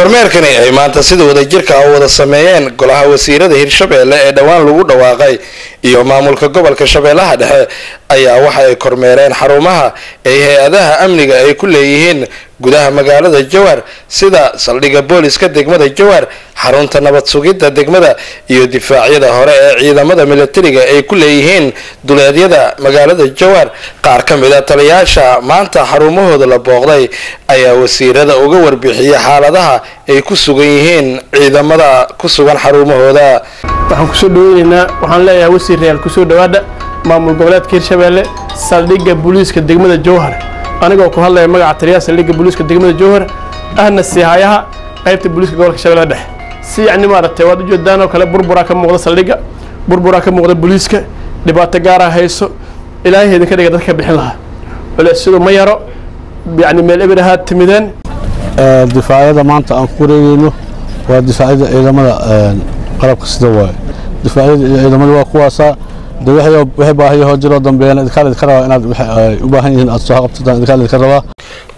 Kormeerkani ay maanta sida wadajirka ah wada sameeyeen golaha wasiirada Hirshabeelle ee dhowaan lagu dhawaaqay iyo maamulka gobolka Shabeellaha Dhexe ayaa waxa ay kormeereen xarumaha ay hay-adaha amniga ay ku leeyihiin gudaha magaalada Jowhar, sida saldhigga booliska degmada Jowhar, xarunta nabad sugidda degmada iyo difaacyada hore ee ciidamada militariga ay ku leeyihiin duleedyada magaalada Jowhar. Qaar ka mid a taliyaasha maanta xarumahooda la booqday ayaa wasiirada uga warbixiyey xaaladaha ay ku sugan yihiin ciidamada ku sugan xarumahooda. Waxaan kusoo dhaweyneynaa, waxaan leeyahay wasiirayaal, kusoo dhowaada maamul goboleedka Hirshabeelle, saldhigga booliiska degmada Jowhar. Anigoo ku hadlaya magaca taliyaha saldhigga booliiska degmada Jowhar, ahna siihayaha qaybta booliiska gobolka Shabeellada Dhexe, si yacni maaragtay waad ujeedaan oo kale burburaa ka muuqda saldhigga, burburaa ka muuqda booliiska, dhibaato gaaraa hayso. Ilaahay idinka dhiga dadka bixin lahaa, culeys ma yaro, yacni meel eber ahaad timideen. Difaacyada maanta aan ku wareegeyno waa difaacyada ciidamada qalabka sida waaye. Difaacyada ciidamada waa kuwaasaa de wixii baahiyahoo jiroo dambeeyana idinkaa idinka rabaa inaad ay u baahan yihiin aad soo qabsataan, idinkaa idinka rabaa.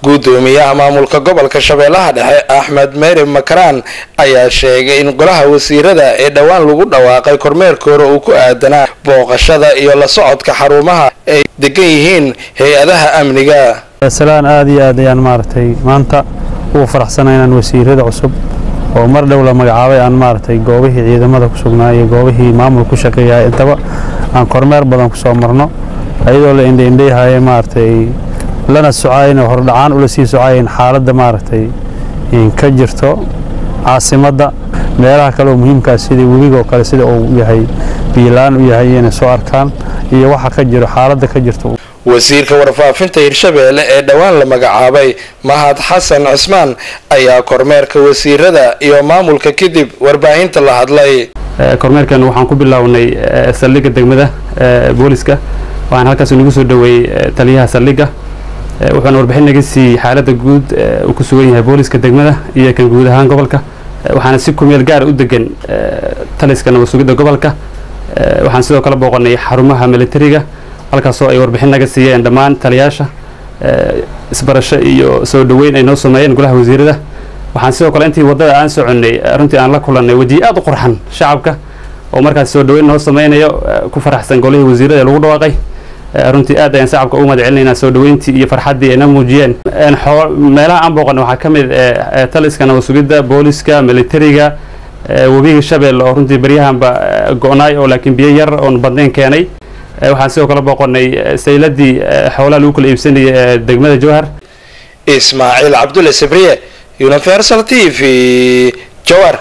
Guddoomiyaha maamulka gobolka Shabeellaha Dhexe Axmed Meyri Makaraan ayaa sheegay in golaha wasiirada ee dhowaan lagu dhawaaqay kormeerkooda uu ku aadanaa booqashada iyo la socodka xarumaha ay degan yihiin hay-adaha amniga. Salaan, aad iyo aad ayaan maaragtay maanta ugu faraxsanay inaan wasiirada cusub oo mar dhow la magacaabay aan maaragtay goobihii ciidamada ku sugnaa iyo goobihii maamul ku shaqeeyay intaba aan kormeer badan ku soo marno, ayadoo la indha-indhayhaye maaragtay lana socayn oo hordhacaan ula sii socayn xaaladda maaragtay ka jirto caasimadda, meelaha kale oo muhiimkaa sida webiga oo kale, sida uu yahay biyola-aan u yahay inay soo arkaan iyo waxa ka jiro, xaaladda ka jirto. Wasiirka warfaafinta Hirshabeelle ee dhowaan la magacaabay Mahad Xasan Cusmaan ayaa kormeerka wasiirada iyo maamulka kadib warbaahinta la hadlay. Kormeerkan waxaan ku bilownay saldhigga degmada booliska. Waxaan halkaas nagu soo dhoweeyey taliyaha saldhigga, wuxuuna warbixin naga siiyey xaaladda guud uu ku sugan yahay booliska degmada iyo kan guud ahaan gobolka. Waxaana si kumeel gaar u degan taliska nabad sugidda gobolka. Waxaan sidoo kale booqanay xarumaha militariga, halkaasoo ay warbixin naga siiyeen dhammaan taliyaasha, isbarasho iyo soo dhoweyn ay noo sameeyeen golaha wasiirada. Waxaan sidoo kale intii waddada aan soconnay runtii aan la kulannay wejiyo aad u qurxan shacabka oo markaas soo dhoweyn noo sameynayo, ku faraxsan golihii wasiirada ee lagu dhawaaqay. Runtii aad ayaan shacabka ugu mahad celinaynaa soo dhoweyntii iyo farxaddii ayna muujiyeen. Meelaha aan booqanay waxaa ka mid taliska nabad sugidda, booliska, militariga, webiga Shabeelle oo runtii baryahanba go'naay oo laakiin biyo yar oon badnayn keenay. Waxaan sidoo kale booqanay sayladii xoolaha lagu kala iibsanayay ee degmada Jowhar. Ismaaciil Cabdulle Sabriye, Universal TV, Jowhar.